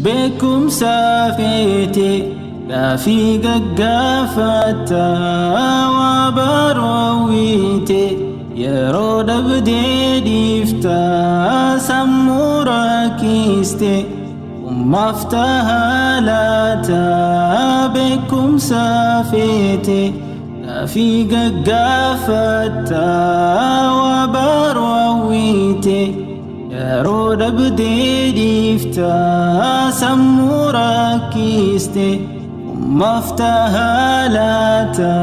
Beekumsa feete gaafii gaggaafatta waa baroowwite yeroo dhabdee dhiifta sammuu rakkiste ummaaf tahaa laata. Beekumsa feete gaafii gaggaafatta waa baroowwite yeroo dhabdee dhiifta sammuu rakkiste ummaaf tahaa laata.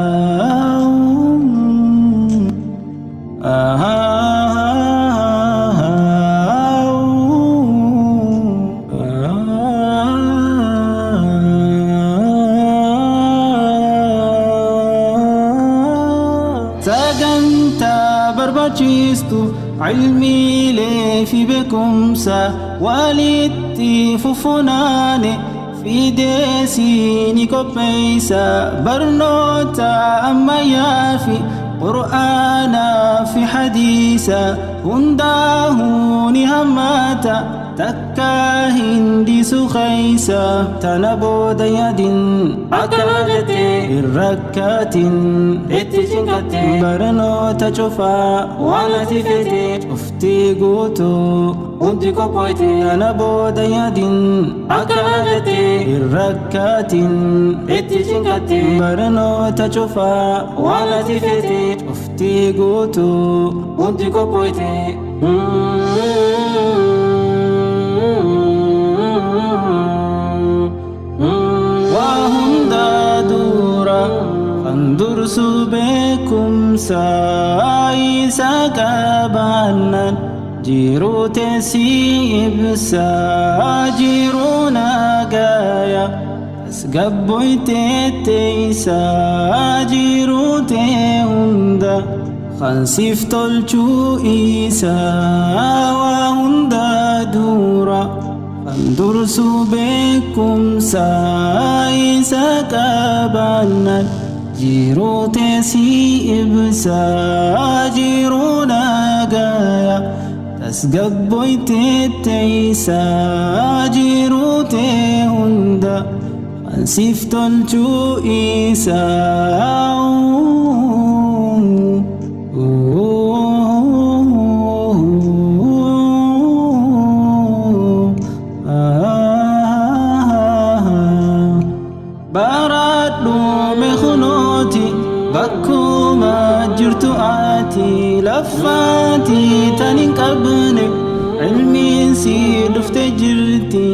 Sagantaa barbaachistu ilmiilee fi beekumsa walitti fufunaane fideesii ni qopheessa barnoota ammayyaa fi qur'aanaa fi hadiisa hundaahuu ni hammata takka hin dhiisu keessa. Tana booda yaadin Akkana jettee hin rakkaatin itti cinqattee barnoota cufaa waan ati feete cuftii guutuu hundi qophooyte. Tana booda yaadin Akkana jettee hin rakkaatin itti cinqattee barnoota cufaa waan ati feete cuftii guutuu hundi qophooyte. Waa hundaa dura kan dursu beekumsa isa qabaannaan jiruu teessii ibsa jiruu nagaya tasgabboytee teessa jiruu tee hunda kan siif tolchuu isa. Waa hundaa dura kan dursu beekumsa isa qabaannaan jiruu teessii ibsa jiruu nagaya tasgabboytee teessa jiruu tee hunda kan siif tolchuu isa. Baradhume kunooti bakkuma jirtu ati laffaati tan hin qabne ilmiin si dhufte jirti.